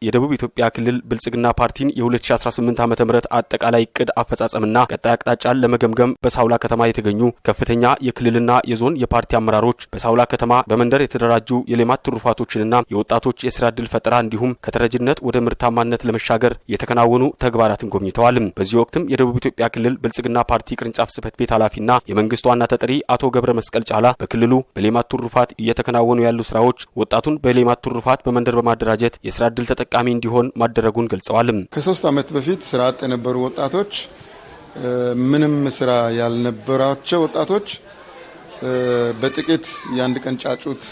የደቡብ ኢትዮጵያ ክልል ብልጽግና ፓርቲን የ2018 ዓ ም አጠቃላይ እቅድ አፈጻጸምና ቀጣይ አቅጣጫን ለመገምገም በሳውላ ከተማ የተገኙ ከፍተኛ የክልልና የዞን የፓርቲ አመራሮች በሳውላ ከተማ በመንደር የተደራጁ የሌማት ትሩፋቶችንና የወጣቶች የስራ ዕድል ፈጠራ እንዲሁም ከተረጅነት ወደ ምርታማነት ለመሻገር የተከናወኑ ተግባራትን ጎብኝተዋል። በዚህ ወቅትም የደቡብ ኢትዮጵያ ክልል ብልጽግና ፓርቲ ቅርንጫፍ ጽህፈት ቤት ኃላፊና የመንግስት ዋና ተጠሪ አቶ ገብረ መስቀል ጫላ በክልሉ በሌማት ትሩፋት እየተከናወኑ ያሉ ስራዎች ወጣቱን በሌማት ትሩፋት በመንደር በማደራጀት የስራ ዕድል ተጠቃሚ እንዲሆን ማደረጉን ገልጸዋል። ከ3 ዓመት በፊት ስራ አጥ የነበሩ ወጣቶች፣ ምንም ስራ ያልነበራቸው ወጣቶች በጥቂት የአንድ ቀን ጫጩት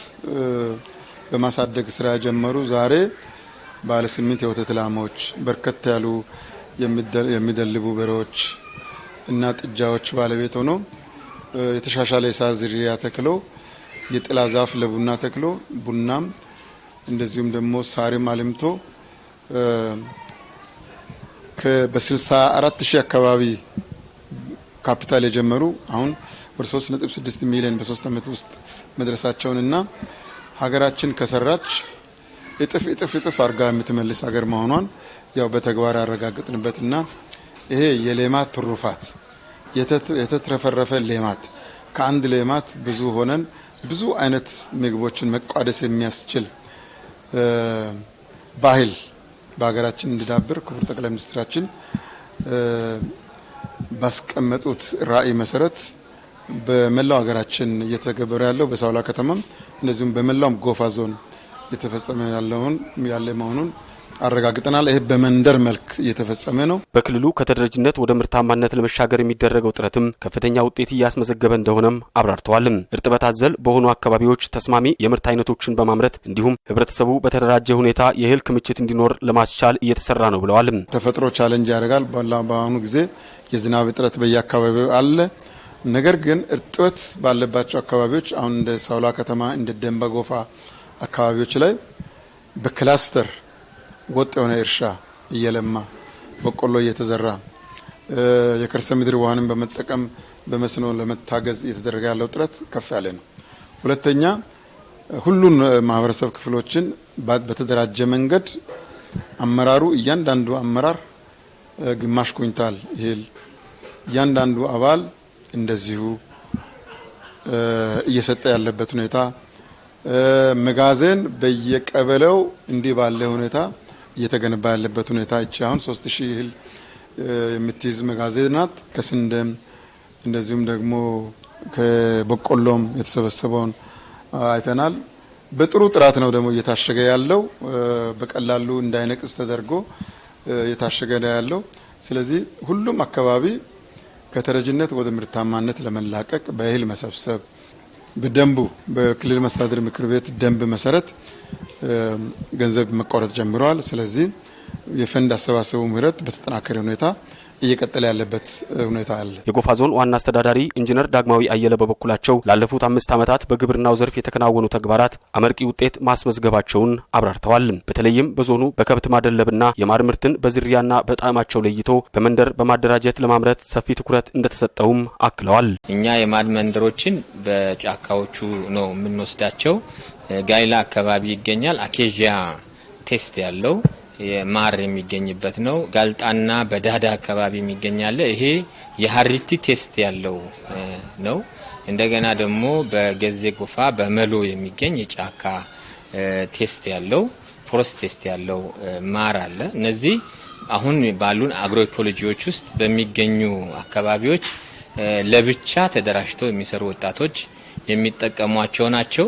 በማሳደግ ስራ የጀመሩ ዛሬ ባለ 8 የወተት ላሞች፣ በርከት ያሉ የሚደልቡ በሬዎች እና ጥጃዎች ባለቤት ሆኖ፣ የተሻሻለ የሳር ዝርያ ተክሎ፣ የጥላ ዛፍ ለቡና ተክሎ፣ ቡናም እንደዚሁም ደግሞ ሳርም አልምቶ በ64 ሺህ አካባቢ ካፒታል የጀመሩ አሁን ወደ 3.6 ሚሊዮን በ3 ዓመት ውስጥ መድረሳቸውንና ሀገራችን ከሰራች እጥፍ እጥፍ እጥፍ አድርጋ የምትመልስ ሀገር መሆኗን ያው በተግባር ያረጋገጥንበትና ይሄ የሌማት ትሩፋት፣ የተትረፈረፈ ሌማት፣ ከአንድ ሌማት ብዙ ሆነን ብዙ አይነት ምግቦችን መቋደስ የሚያስችል ባህል በሀገራችን እንዲዳብር ክቡር ጠቅላይ ሚኒስትራችን ባስቀመጡት ራዕይ መሰረት በመላው ሀገራችን እየተገበረ ያለው፣ በሳውላ ከተማም እንደዚሁም በመላውም ጎፋ ዞን እየተፈጸመ ያለውን ያለ መሆኑን አረጋግጠናል። ይህ በመንደር መልክ እየተፈጸመ ነው። በክልሉ ከተረጅነት ወደ ምርታማነት ለመሻገር የሚደረገው ጥረትም ከፍተኛ ውጤት እያስመዘገበ እንደሆነም አብራርተዋል። እርጥበት አዘል በሆኑ አካባቢዎች ተስማሚ የምርት አይነቶችን በማምረት እንዲሁም ህብረተሰቡ በተደራጀ ሁኔታ የእህል ክምችት እንዲኖር ለማስቻል እየተሰራ ነው ብለዋል። ተፈጥሮ challenge ያደርጋል። በአሁኑ ጊዜ የዝናብ እጥረት በየአካባቢው አለ። ነገር ግን እርጥበት ባለባቸው አካባቢዎች አሁን እንደ ሳውላ ከተማ፣ እንደ ደንበ ጎፋ አካባቢዎች ላይ በ cluster ወጥ የሆነ እርሻ እየለማ፣ በቆሎ እየተዘራ፣ የከርሰ ምድር ውሃንን በመጠቀም በመስኖ ለመታገዝ እየተደረገ ያለው ጥረት ከፍ ያለ ነው። ሁለተኛ፣ ሁሉን ማህበረሰብ ክፍሎችን በተደራጀ መንገድ አመራሩ፣ እያንዳንዱ አመራር ግማሽ ኩንታል እህል፣ እያንዳንዱ አባል እንደዚሁ እየሰጠ ያለበት ሁኔታ፣ መጋዘን በየቀበሌው እንዲህ ባለ ሁኔታ እየተገነባ ያለበት ሁኔታ፣ እቺ አሁን 3000 እህል የምትይዝ መጋዘን ናት። ከስንዴም እንደዚሁም ደግሞ ከበቆሎም የተሰበሰበውን አይተናል። በጥሩ ጥራት ነው ደግሞ እየታሸገ ያለው፣ በቀላሉ እንዳይነቅዝ ተደርጎ እየታሸገ ነው ያለው። ስለዚህ ሁሉም አካባቢ ከተረጅነት ወደ ምርታማነት ለመላቀቅ በእህል መሰብሰብ በደንቡ፣ በክልል መስተዳድር ምክር ቤት ደንብ መሰረት ገንዘብ መቆረጥ ጀምረዋል። ስለዚህ የፈንድ አሰባሰቡ ምህረት በተጠናከረ ሁኔታ እየቀጠለ ያለበት ሁኔታ አለ። የጎፋ ዞን ዋና አስተዳዳሪ ኢንጂነር ዳግማዊ አየለ በበኩላቸው ላለፉት 5 ዓመታት በግብርናው ዘርፍ የተከናወኑ ተግባራት አመርቂ ውጤት ማስመዝገባቸውን አብራርተዋል። በተለይም በዞኑ በከብት ማደለብና የማር ምርትን በዝርያና በጣዕማቸው ለይቶ በመንደር በማደራጀት ለማምረት ሰፊ ትኩረት እንደተሰጠውም አክለዋል። እኛ የማር መንደሮችን በጫካዎቹ ነው የምንወስዳቸው። ጋይላ አካባቢ ይገኛል። Acacia taste ያለው ማር የሚገኝበት ነው። ጋልጣና በዳዳ አካባቢ የሚገኝ አለ። ይሄ የሀሪቲ taste ያለው ነው። እንደገና ደግሞ በገዜ ጎፋ በመሎ የሚገኝ የጫካ taste ያለው፣ forest taste ያለው ማር አለ። እነዚህ አሁን ባሉን agro ecology ዎች ውስጥ በሚገኙ አካባቢዎች ለብቻ ተደራጅተው የሚሰሩ ወጣቶች የሚጠቀሟቸው ናቸው።